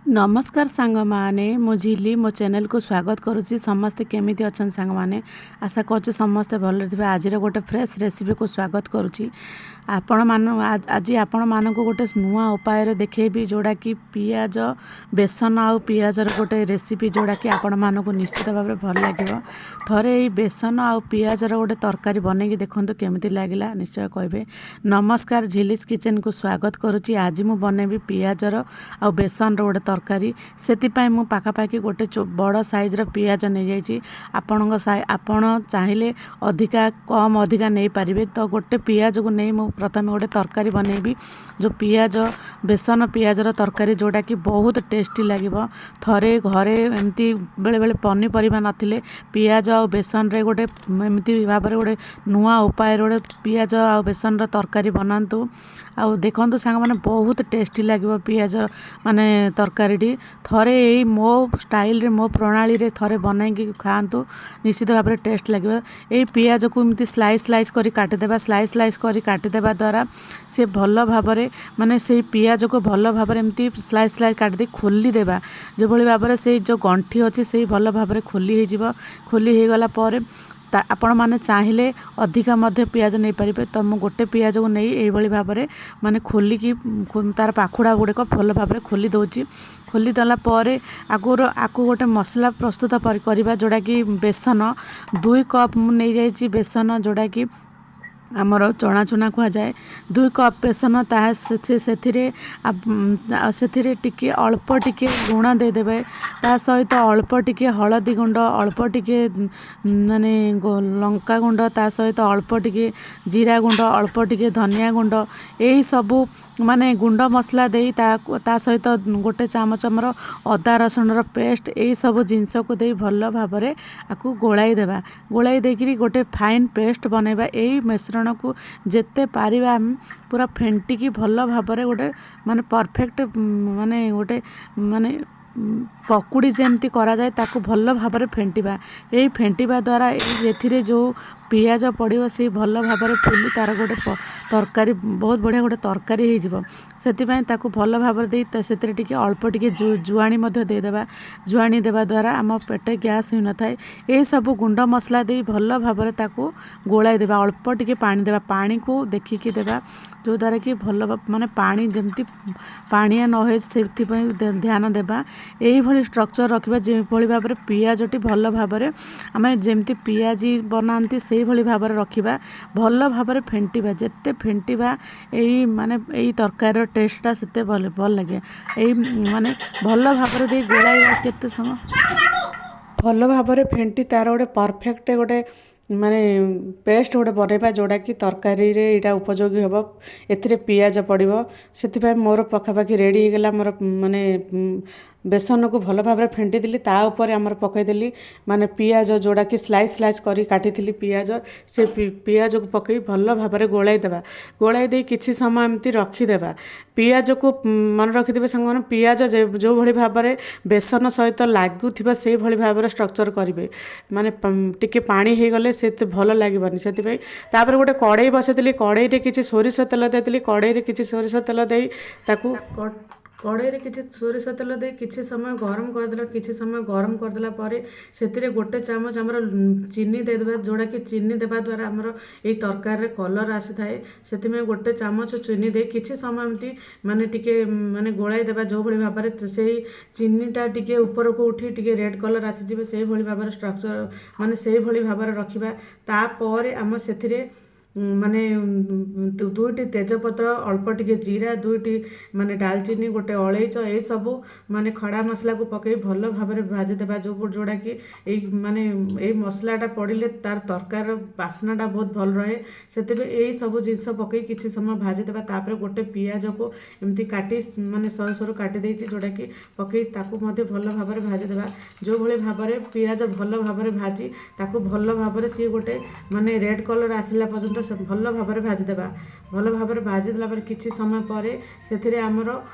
ନମସ୍କାର ସାଙ୍ଗମାନେ, ମୁଁ ଝିଲି, ମୋ ଚ୍ୟାନେଲକୁ ସ୍ୱାଗତ କରୁଛି। ସମସ୍ତେ କେମିତି ଅଛନ୍ତି ସାଙ୍ଗମାନେ? ଆଶା କରୁଛି ସମସ୍ତେ ଭଲରେ ଥିବେ। ଆଜିର ଗୋଟେ ଫ୍ରେଶ୍ ରେସିପିକୁ ସ୍ୱାଗତ କରୁଛି। ଆପଣମାନ ଆଜି ଆପଣମାନଙ୍କୁ ଗୋଟେ ନୂଆ ଉପାୟରେ ଦେଖେଇବି, ଯେଉଁଟାକି ପିଆଜ ବେସନ ଆଉ ପିଆଜର ଗୋଟେ ରେସିପି, ଯେଉଁଟାକି ଆପଣମାନଙ୍କୁ ନିଶ୍ଚିତ ଭାବରେ ଭଲ ଲାଗିବ। ଥରେ ଏଇ ବେସନ ଆଉ ପିଆଜର ଗୋଟେ ତରକାରୀ ବନେଇକି ଦେଖନ୍ତୁ, କେମିତି ଲାଗିଲା ନିଶ୍ଚୟ କହିବେ। ନମସ୍କାର, ଝିଲିସ୍ କିଚେନକୁ ସ୍ୱାଗତ କରୁଛି। ଆଜି ମୁଁ ବନେଇବି ପିଆଜର ଆଉ ବେସନର ଗୋଟେ ତରକାରୀ। ସେଥିପାଇଁ ମୁଁ ପାଖାପାଖି ଗୋଟେ ବଡ଼ ସାଇଜ୍ର ପିଆଜ ନେଇଯାଇଛି। ଆପଣ ଚାହିଁଲେ ଅଧିକା କମ୍ ଅଧିକା ନେଇପାରିବେ। ତ ଗୋଟେ ପିଆଜକୁ ନେଇ ମୁଁ ପ୍ରଥମେ ଗୋଟେ ତରକାରୀ ବନେଇବି, ଯେଉଁ ପିଆଜ ବେସନ ପିଆଜର ତରକାରୀ, ଯେଉଁଟାକି ବହୁତ ଟେଷ୍ଟି ଲାଗିବ। ଥରେ ଘରେ ଏମିତି ବେଳେବେଳେ ପନିପରିବା ନଥିଲେ ପିଆଜ ଆଉ ବେସନରେ ଗୋଟେ ଏମିତି ଭାବରେ ଗୋଟେ ନୂଆ ଉପାୟରେ ଗୋଟେ ପିଆଜ ଆଉ ବେସନର ତରକାରୀ ବନାନ୍ତୁ ଆଉ ଦେଖନ୍ତୁ ସାଙ୍ଗମାନେ, ବହୁତ ଟେଷ୍ଟି ଲାଗିବ ପିଆଜ ମାନେ ତରକାରୀଟି। ଥରେ ଏଇ ମୋ ଷ୍ଟାଇଲରେ, ମୋ ପ୍ରଣାଳୀରେ ଥରେ ବନେଇକି ଖାଆନ୍ତୁ, ନିଶ୍ଚିତ ଭାବରେ ଟେଷ୍ଟ ଲାଗିବ। ଏଇ ପିଆଜକୁ ଏମିତି ସ୍ଲାଇସ୍ ସ୍ଲାଇସ୍ କରି କାଟିଦେବା। ସ୍ଲାଇସ୍ ସ୍ଲାଇସ୍ କରି କାଟିଦେବା ଦ୍ୱାରା ସେ ଭଲ ଭାବରେ, ମାନେ ସେଇ ପିଆଜକୁ ଭଲ ଭାବରେ ଏମିତି ସ୍ଲାଇସ୍ ସ୍ଲାଇସ୍ କାଟିଦେଇ ଖୋଲିଦେବା, ଯେଭଳି ଭାବରେ ସେଇ ଯେଉଁ ଗଣ୍ଠି ଅଛି, ସେଇ ଭଲ ଭାବରେ ଖୋଲି ହେଇଯିବ। ଖୋଲି ହେଇଗଲା ପରେ ତା ଆପଣମାନେ ଚାହିଁଲେ ଅଧିକା ମଧ୍ୟ ପିଆଜ ନେଇପାରିବେ। ତ ମୁଁ ଗୋଟେ ପିଆଜକୁ ନେଇ ଏଇଭଳି ଭାବରେ ମାନେ ଖୋଲିକି ତାର ପାଖୁଡ଼ା ଗୁଡ଼ିକ ଭଲ ଭାବରେ ଖୋଲି ଦେଉଛି। ଖୋଲିଦେଲା ପରେ ଆଗରୁ ଆକୁ ଗୋଟେ ମସଲା ପ୍ରସ୍ତୁତ କରିବା, ଯେଉଁଟାକି ବେସନ 2 କପ୍ ମୁଁ ନେଇଯାଇଛି। ବେସନ, ଯେଉଁଟାକି ଆମର ଚଣା ଚୁନା କୁହାଯାଏ, 2 କପ୍ ବେସନ। ତାହା ସେଥିରେ ସେଥିରେ ଟିକେ ଅଳ୍ପ ଟିକେ ଲୁଣ ଦେଇଦେବେ। ତା ସହିତ ଅଳ୍ପ ଟିକେ ହଳଦୀ ଗୁଣ୍ଡ, ଅଳ୍ପ ଟିକେ ମାନେ ଲଙ୍କା ଗୁଣ୍ଡ, ତା ସହିତ ଅଳ୍ପ ଟିକେ ଜିରା ଗୁଣ୍ଡ, ଅଳ୍ପ ଟିକେ ଧନିଆ ଗୁଣ୍ଡ, ଏହିସବୁ ମାନେ ଗୁଣ୍ଡ ମସଲା ଦେଇ, ତା ସହିତ ଗୋଟେ ଚାମଚ ଆମର ଅଦା ରସୁଣର ପେଷ୍ଟ, ଏଇସବୁ ଜିନିଷକୁ ଦେଇ ଭଲ ଭାବରେ ଆକୁ ଗୋଳାଇ ଦେବା। ଗୋଳାଇ ଦେଇକିରି ଗୋଟେ ଫାଇନ୍ ପେଷ୍ଟ ବନେଇବା। ଏଇ ମିଶ୍ରଣକୁ ଯେତେ ପାରିବା ଆମେ ପୁରା ଫେଣ୍ଟିକି ଭଲ ଭାବରେ ଗୋଟେ ମାନେ ପରଫେକ୍ଟ ମାନେ ଗୋଟେ ମାନେ ପକୁଡ଼ି ଯେମିତି କରାଯାଏ, ତାକୁ ଭଲ ଭାବରେ ଫେଣ୍ଟିବା। ଏଇ ଫେଣ୍ଟିବା ଦ୍ୱାରା ଏଇ ଏଥିରେ ଯେଉଁ ପିଆଜ ପଡ଼ିବ, ସେଇ ଭଲ ଭାବରେ ଫୁଲି ତା'ର ଗୋଟେ ତରକାରୀ, ବହୁତ ବଢ଼ିଆ ଗୋଟେ ତରକାରୀ ହେଇଯିବ। ସେଥିପାଇଁ ତାକୁ ଭଲ ଭାବରେ ଦେଇ ସେଥିରେ ଟିକେ ଅଳ୍ପ ଟିକେ ଜୁଆଣି ମଧ୍ୟ ଦେଇଦେବା। ଜୁଆଣି ଦେବା ଦ୍ୱାରା ଆମ ପେଟ ଗ୍ୟାସ୍ ହୋଇନଥାଏ। ଏଇସବୁ ଗୁଣ୍ଡ ମସଲା ଦେଇ ଭଲ ଭାବରେ ତାକୁ ଗୋଳାଇ ଦେବା। ଅଳ୍ପ ଟିକେ ପାଣି ଦେବା। ପାଣିକୁ ଦେଖିକି ଦେବା, ଯେଉଁଦ୍ୱାରା କି ଭଲ ମାନେ ପାଣି ଯେମିତି ପାଣିଆ ନ ହୁଏ, ସେଥିପାଇଁ ଧ୍ୟାନ ଦେବା। ଏଇଭଳି ଷ୍ଟ୍ରକ୍ଚର୍ ରଖିବା, ଯେଉଁଭଳି ଭାବରେ ପିଆଜଟି ଭଲ ଭାବରେ ଆମେ ଯେମିତି ପିଆଜି ବନାନ୍ତି, ସେଇଭଳି ଭାବରେ ରଖିବା। ଭଲ ଭାବରେ ଫେଣ୍ଟିବା। ଯେତେ ଫେଣ୍ଟିବା, ଏଇ ମାନେ ଏଇ ତରକାରୀର ଟେଷ୍ଟଟା ସେତେ ଭଲ ଭଲ ଲାଗେ। ଏଇ ମାନେ ଭଲ ଭାବରେ ଦେଇ ଗୋଳାଇବା। କେତେ ସମୟ ଭଲ ଭାବରେ ଫେଣ୍ଟି ତା'ର ଗୋଟେ ପରଫେକ୍ଟ ଗୋଟେ ମାନେ ପେଷ୍ଟ ଗୋଟେ ବନେଇବା, ଯେଉଁଟାକି ତରକାରୀରେ ଏଇଟା ଉପଯୋଗୀ ହେବ। ଏଥିରେ ପିଆଜ ପଡ଼ିବ। ସେଥିପାଇଁ ମୋର ପାଖାପାଖି ରେଡ଼ି ହେଇଗଲା। ମୋର ମାନେ ବେସନକୁ ଭଲ ଭାବରେ ଫେଣ୍ଟିଦେଲି। ତା ଉପରେ ଆମର ପକାଇଦେଲି ମାନେ ପିଆଜ, ଯେଉଁଟାକି ସ୍ଲାଇସ୍ ସ୍ଲାଇସ୍ କରି କାଟିଥିଲି ପିଆଜ। ସେ ପିଆଜକୁ ପକାଇ ଭଲ ଭାବରେ ଗୋଳାଇ ଦେବା। ଗୋଳାଇ ଦେଇ କିଛି ସମୟ ଏମିତି ରଖିଦେବା ପିଆଜକୁ। ମନେ ରଖିଥିବେ ସାଙ୍ଗମାନେ, ପିଆଜ ଯେଉଁଭଳି ଭାବରେ ବେସନ ସହିତ ଲାଗୁଥିବ, ସେଇଭଳି ଭାବରେ ଷ୍ଟ୍ରକ୍ଚର୍ କରିବେ। ମାନେ ଟିକେ ପାଣି ହେଇଗଲେ ସେତେ ଭଲ ଲାଗିବନି। ସେଥିପାଇଁ ତାପରେ ଗୋଟେ କଡ଼େଇ ବସାଇଥିଲି। କଡ଼େଇରେ କିଛି ସୋରିଷ ତେଲ ଦେଇଥିଲି। କଡ଼େଇରେ କିଛି ସୋରିଷ ତେଲ ଦେଇ କିଛି ସମୟ ଗରମ କରିଦେଲା। କିଛି ସମୟ ଗରମ କରିଦେଲା ପରେ ସେଥିରେ ଗୋଟେ ଚାମଚ ଆମର ଚିନି ଦେଇଦେବା, ଯେଉଁଟାକି ଚିନି ଦେବା ଦ୍ୱାରା ଆମର ଏଇ ତରକାରୀରେ କଲର୍ ଆସିଥାଏ। ସେଥିପାଇଁ ଗୋଟେ ଚାମଚ ଚିନି ଦେଇ କିଛି ସମୟ ଏମିତି ମାନେ ଟିକେ ମାନେ ଗୋଳାଇ ଦେବା, ଯେଉଁଭଳି ଭାବରେ ସେଇ ଚିନିଟା ଟିକେ ଉପରକୁ ଉଠି ଟିକେ ରେଡ଼୍ କଲର୍ ଆସିଯିବ, ସେଇଭଳି ଭାବରେ ଷ୍ଟ୍ରକ୍ଚର୍ ମାନେ ସେଇଭଳି ଭାବରେ ରଖିବା। ତାପରେ ଆମ ସେଥିରେ ମାନେ ଦୁଇଟି ତେଜପତ୍ର, ଅଳ୍ପ ଟିକେ ଜିରା, ଦୁଇଟି ମାନେ ଡାଲଚିନି, ଗୋଟେ ଅଳେଇଚ, ଏସବୁ ମାନେ ଖଡ଼ା ମସଲାକୁ ପକାଇ ଭଲ ଭାବରେ ଭାଜିଦେବା। ଯେଉଁଟାକି ଏଇ ମାନେ ଏଇ ମସଲାଟା ପଡ଼ିଲେ ତାର ତରକାରୀର ବାସ୍ନାଟା ବହୁତ ଭଲ ରହେ। ସେଥିପାଇଁ ଏଇ ସବୁ ଜିନିଷ ପକାଇ କିଛି ସମୟ ଭାଜିଦେବା। ତାପରେ ଗୋଟେ ପିଆଜକୁ ଏମିତି କାଟି ମାନେ ସରୁ ସରୁ କାଟି ଦେଇଛି, ଯେଉଁଟାକି ପକାଇ ତାକୁ ମଧ୍ୟ ଭଲ ଭାବରେ ଭାଜିଦେବା। ଯେଉଁଭଳି ଭାବରେ ପିଆଜ ଭଲ ଭାବରେ ଭାଜି ତାକୁ ଭଲ ଭାବରେ ସିଏ ଗୋଟେ ମାନେ ରେଡ଼୍ କଲର୍ ଆସିଲା ପର୍ଯ୍ୟନ୍ତ ସେ ଭଲ ଭାବରେ ଭାଜିଦେବା। ଭଲ ଭାବରେ ଭାଜିଦେଲା ପରେ କିଛି ସମୟ ପରେ ସେଥିରେ ଆମର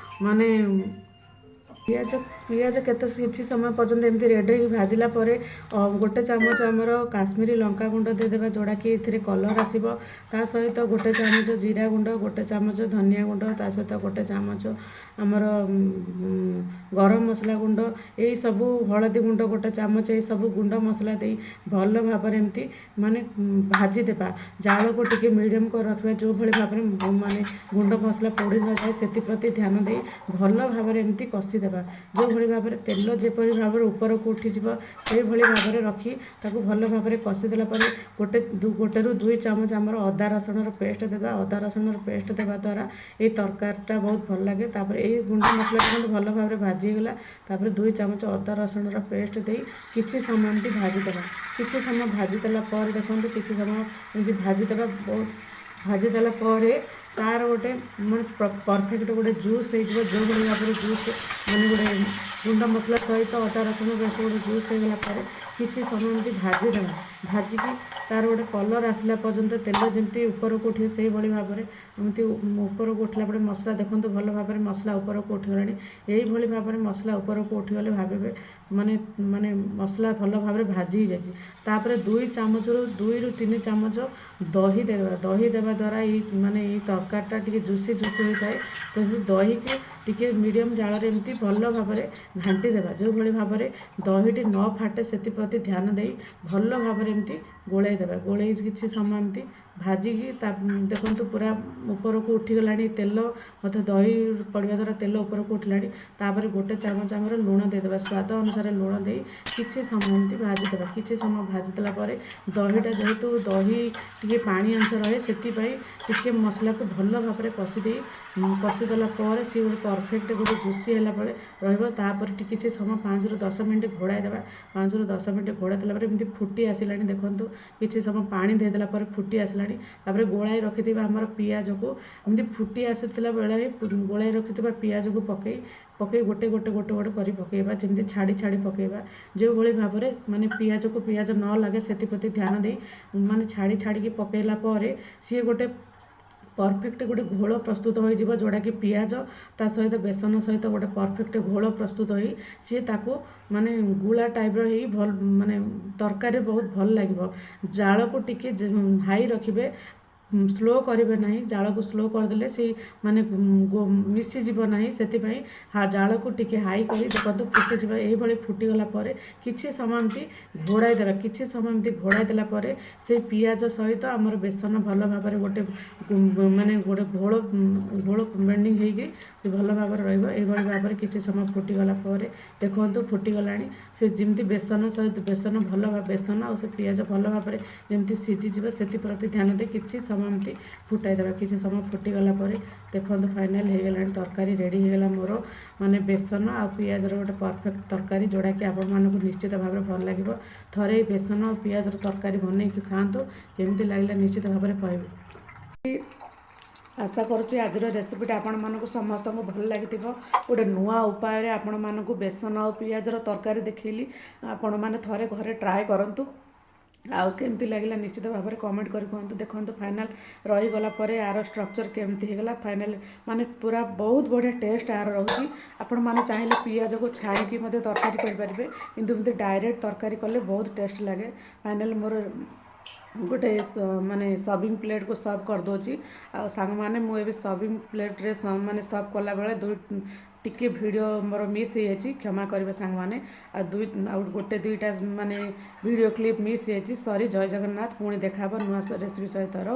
ମାନେ ପିଆଜ ପିଆଜ କେତେ କିଛି ସମୟ ପର୍ଯ୍ୟନ୍ତ ଏମିତି ରେଡ଼୍ ହେଇକି ଭାଜିଲା ପରେ ଗୋଟେ ଚାମଚ ଆମର କାଶ୍ମୀରୀ ଲଙ୍କା ଗୁଣ୍ଡ ଦେଇଦେବା, ଯେଉଁଟାକି ଏଥିରେ କଲର୍ ଆସିବ। ତା ସହିତ ଗୋଟେ ଚାମଚ ଜିରା ଗୁଣ୍ଡ, ଗୋଟେ ଚାମଚ ଧନିଆ ଗୁଣ୍ଡ, ତା ସହିତ ଗୋଟେ ଚାମଚ ଆମର ଗରମ ମସଲା ଗୁଣ୍ଡ, ଏଇସବୁ ହଳଦୀ ଗୁଣ୍ଡ 1 ଚାମଚ, ଏଇସବୁ ଗୁଣ୍ଡ ମସଲା ଦେଇ ଭଲ ଭାବରେ ଏମିତି ମାନେ ଭାଜିଦେବା। ଜାଳକୁ ଟିକେ ମିଡ଼ିୟମ୍ କରି ରଖିବା, ଯେଉଁଭଳି ଭାବରେ ମାନେ ଗୁଣ୍ଡ ମସଲା ପୋଡ଼ି ନଯାଏ ସେଥିପ୍ରତି ଧ୍ୟାନ ଦେଇ ଭଲ ଭାବରେ ଏମିତି କଷିଦେବା। ଯେଉଁଭଳି ଭାବରେ ତେଲ ଯେପରି ଭାବରେ ଉପରକୁ ଉଠିଯିବ ସେଇଭଳି ଭାବରେ ରଖି ତାକୁ ଭଲ ଭାବରେ କଷିଦେଲା ପରେ 1ରୁ 2 ଚାମଚ ଆମର ଅଦା ରସୁଣର ପେଷ୍ଟ ଦେବା। ଅଦା ରସୁଣର ପେଷ୍ଟ ଦେବା ଦ୍ୱାରା ଏଇ ତରକାରୀଟା ବହୁତ ଭଲ ଲାଗେ। ତାପରେ ଏଇ ଗୁଣ୍ଡ ମସଲା ଦେଖନ୍ତୁ ଭଲ ଭାବରେ ଭାଜି ହେଇଗଲା। ତାପରେ 2 ଚାମଚ ଅଦା ରସୁଣର ପେଷ୍ଟ ଦେଇ କିଛି ସମୟ ଏମିତି ଭାଜିଦେବା। କିଛି ସମୟ ଭାଜିଦେଲା ପରେ ଦେଖନ୍ତୁ, କିଛି ସମୟ ଏମିତି ଭାଜିଦେବା। ବହୁତ ଭାଜିଦେଲା ପରେ ତାର ଗୋଟେ ମାନେ ପରଫେକ୍ଟ ଗୋଟେ ଜୁସ୍ ହେଇଯିବ। ଯେଉଁଭଳି ଭାବରେ ଜୁସ୍ ମାନେ ଗୋଟେ ଗୁଣ୍ଡ ମସଲା ସହିତ ଅଦା ରସୁଣ ପେଷ୍ଟ ଗୋଟେ ଜୁସ୍ ହେଇଗଲା ପରେ କିଛି ସମୟ ଏମିତି ଭାଜିଦେବା। ଭାଜିକି ତାର ଗୋଟେ କଲର୍ ଆସିଲା ପର୍ଯ୍ୟନ୍ତ, ତେଲ ଯେମିତି ଉପରକୁ ଉଠିବ ସେଇଭଳି ଭାବରେ ଏମିତି ଉପରକୁ ଉଠିଲା ପରେ ମସଲା ଦେଖନ୍ତୁ ଭଲ ଭାବରେ ମସଲା ଉପରକୁ ଉଠିଗଲାଣି। ଏଇଭଳି ଭାବରେ ମସଲା ଉପରକୁ ଉଠିଗଲେ ଭାବିବେ ମାନେ ମାନେ ମସଲା ଭଲ ଭାବରେ ଭାଜି ହେଇଯାଇଛି। ତାପରେ 2 ଚାମଚରୁ 2ରୁ 3 ଚାମଚ ଦହି ଦେବା। ଦହି ଦେବା ଦ୍ୱାରା ଏଇ ମାନେ ଏଇ ତରକାରୀଟା ଟିକେ ଜୁସି ଜୁସି ହୋଇଥାଏ। ତ ସେ ଦହିକି ଟିକେ ମିଡ଼ିୟମ୍ ଜାଳରେ ଏମିତି ଭଲ ଭାବରେ ଘାଣ୍ଟି ଦେବା। ଯେଉଁଭଳି ଭାବରେ ଦହିଟି ନ ଫାଟେ ସେଥିପ୍ରତି ଧ୍ୟାନ ଦେଇ ଭଲ ଭାବରେ ଏମିତି ଗୋଳେଇ ଦେବା। ଗୋଳେଇ କିଛି ସମୟ ଏମିତି ଭାଜିକି ତା ଦେଖନ୍ତୁ ପୁରା ଉପରକୁ ଉଠିଗଲାଣି ତେଲ ମଧ୍ୟ। ଦହି ପଡ଼ିବା ଦ୍ୱାରା ତେଲ ଉପରକୁ ଉଠିଲାଣି। ତାପରେ 1 ଚାମଚ ଆମର ଲୁଣ ଦେଇଦେବା। ସ୍ୱାଦ ଅନୁସାରେ ଲୁଣ ଦେଇ କିଛି ସମୟ ଏମିତି ଭାଜିଦେବା। କିଛି ସମୟ ଭାଜିଦେଲା ପରେ ଦହିଟା ଯେହେତୁ ଦହି ଟିକେ ପାଣି ଅଂଶ ରହେ, ସେଥିପାଇଁ ଟିକେ ମସଲାକୁ ଭଲ ଭାବରେ କଷି ଦେଇ କଷିଦେଲା ପରେ ସିଏ ଗୋଟେ ପରଫେକ୍ଟ ଗୋଟେ ଜୁସି ହେଲା ପରେ ରହିବ। ତାପରେ ଟିକେ କିଛି ସମୟ 5ରୁ 10 ମିନିଟ୍ ଘୋଡ଼ାଇ ଦେବା। 5ରୁ 10 ମିନିଟ୍ ଘୋଡ଼ାଇ ଦେଲା ପରେ ଏମିତି ଫୁଟି ଆସିଲାଣି ଦେଖନ୍ତୁ। କିଛି ସମୟ ପାଣି ଦେଇଦେଲା ପରେ ଫୁଟି ଆସିଲାଣି। ତାପରେ ଗୋଳାଇ ରଖିଥିବା ଆମର ପିଆଜକୁ ଏମିତି ଫୁଟି ଆସୁଥିଲା ବେଳେ ଗୋଳାଇ ରଖିଥିବା ପିଆଜକୁ ପକାଇ ପକାଇ ଗୋଟେ ଗୋଟେ ଗୋଟେ ଗୋଟେ କରି ପକାଇବା, ଯେମିତି ଛାଡ଼ି ଛାଡ଼ି ପକାଇବା। ଯେଉଁଭଳି ଭାବରେ ମାନେ ପିଆଜକୁ ପିଆଜ ନ ଲାଗେ ସେଥିପ୍ରତି ଧ୍ୟାନ ଦେଇ ମାନେ ଛାଡ଼ି ଛାଡ଼ିକି ପକାଇଲା ପରେ ସିଏ ଗୋଟେ ପରଫେକ୍ଟ ଗୋଟେ ଘୋଳ ପ୍ରସ୍ତୁତ ହୋଇଯିବ, ଯେଉଁଟାକି ପିଆଜ ତା ସହିତ ବେସନ ସହିତ ଗୋଟେ ପରଫେକ୍ଟ ଘୋଳ ପ୍ରସ୍ତୁତ ହୋଇ ସିଏ ତାକୁ ମାନେ ଗୁଳା ଟାଇପ୍ର ହେଇ ଭଲ ମାନେ ତରକାରୀ ବହୁତ ଭଲ ଲାଗିବ। ଜାଳକୁ ଟିକେ ହାଇ ରଖିବେ, ସ୍ଲୋ କରିବେ ନାହିଁ। ଜାଳକୁ ସ୍ଲୋ କରିଦେଲେ ସେଇ ମାନେ ମିଶିଯିବ ନାହିଁ। ସେଥିପାଇଁ ଜାଳକୁ ଟିକେ ହାଇ କରି ଦେଖନ୍ତୁ ଫୁଟିଯିବ। ଏଇଭଳି ଫୁଟିଗଲା ପରେ କିଛି ସମୟ ଏମିତି ଘୋଡ଼ାଇ ଦେବା। କିଛି ସମୟ ଏମିତି ଘୋଡ଼ାଇ ଦେଲା ପରେ ସେଇ ପିଆଜ ସହିତ ଆମର ବେସନ ଭଲ ଭାବରେ ଗୋଟେ ମାନେ ଗୋଟେ ଘୋଳ ଘୋଳ ବେଣ୍ଡିଂ ହେଇକି ସେ ଭଲ ଭାବରେ ରହିବ। ଏଇଭଳି ଭାବରେ କିଛି ସମୟ ଫୁଟିଗଲା ପରେ ଦେଖନ୍ତୁ ଫୁଟିଗଲାଣି। ସେ ଯେମିତି ବେସନ ସହିତ ବେସନ ଭଲ ବେସନ ଆଉ ସେ ପିଆଜ ଭଲ ଭାବରେ ଯେମିତି ସିଝିଯିବ ସେଥିପ୍ରତି ଧ୍ୟାନ ଦେଇ କିଛି ସମୟ ଏମିତି ଫୁଟାଇ ଦେବା। କିଛି ସମୟ ଫୁଟିଗଲା ପରେ ଦେଖନ୍ତୁ ଫାଇନାଲ୍ ହେଇଗଲାଣି, ତରକାରୀ ରେଡ଼ି ହେଇଗଲା ମୋର ମାନେ ବେସନ ଆଉ ପିଆଜର ଗୋଟେ ପରଫେକ୍ଟ ତରକାରୀ, ଯେଉଁଟାକି ଆପଣମାନଙ୍କୁ ନିଶ୍ଚିତ ଭାବରେ ଭଲ ଲାଗିବ। ଥରେ ଏଇ ବେସନ ଆଉ ପିଆଜର ତରକାରୀ ବନେଇକି ଖାଆନ୍ତୁ, କେମିତି ଲାଗିଲା ନିଶ୍ଚିତ ଭାବରେ କହିବେ। ଆଶା କରୁଛି ଆଜିର ରେସିପିଟା ଆପଣମାନଙ୍କୁ ସମସ୍ତଙ୍କୁ ଭଲ ଲାଗିଥିବ। ଗୋଟେ ନୂଆ ଉପାୟରେ ଆପଣମାନଙ୍କୁ ବେସନ ଆଉ ପିଆଜର ତରକାରୀ ଦେଖେଇଲି। ଆପଣମାନେ ଥରେ ଘରେ ଟ୍ରାଏ କରନ୍ତୁ ଆଉ କେମିତି ଲାଗିଲା ନିଶ୍ଚିତ ଭାବରେ କମେଣ୍ଟ କରି କୁହନ୍ତୁ। ଦେଖନ୍ତୁ ଫାଇନାଲ୍ ରହିଗଲା ପରେ ଆର ଷ୍ଟ୍ରକ୍ଚର୍ କେମିତି ହେଇଗଲା ଫାଇନାଲ୍, ମାନେ ପୁରା ବହୁତ ବଢ଼ିଆ ଟେଷ୍ଟ ଆର ରହୁଛି। ଆପଣମାନେ ଚାହିଁଲେ ପିଆଜକୁ ଛାଣିକି ମଧ୍ୟ ତରକାରୀ କରିପାରିବେ, କିନ୍ତୁ ଏମିତି ଡାଇରେକ୍ଟ ତରକାରୀ କଲେ ବହୁତ ଟେଷ୍ଟ ଲାଗେ। ଫାଇନାଲ୍ ମୋର ଗୋଟେ ମାନେ ସର୍ଭିଂ ପ୍ଲେଟ୍କୁ ସର୍ଭ କରିଦେଉଛି। ଆଉ ସାଙ୍ଗମାନେ, ମୁଁ ଏବେ ସର୍ଭିଂ ପ୍ଲେଟ୍ରେ ମାନେ ସର୍ଭ କଲାବେଳେ ଦୁଇ ଟିକେ ଭିଡ଼ିଓ ମୋର ମିସ୍ ହେଇଯାଇଛି, କ୍ଷମା କରିବେ ସାଙ୍ଗମାନେ। ଆଉ ଦୁଇ ଆଉ ଗୋଟେ ଦୁଇଟା ମାନେ ଭିଡ଼ିଓ କ୍ଲିପ୍ ମିସ୍ ହେଇଯାଇଛି, ସରି। ଜୟ ଜଗନ୍ନାଥ। ପୁଣି ଦେଖା ହେବ ନୂଆ ରେସିପି ସହିତ। ରହୁଛି।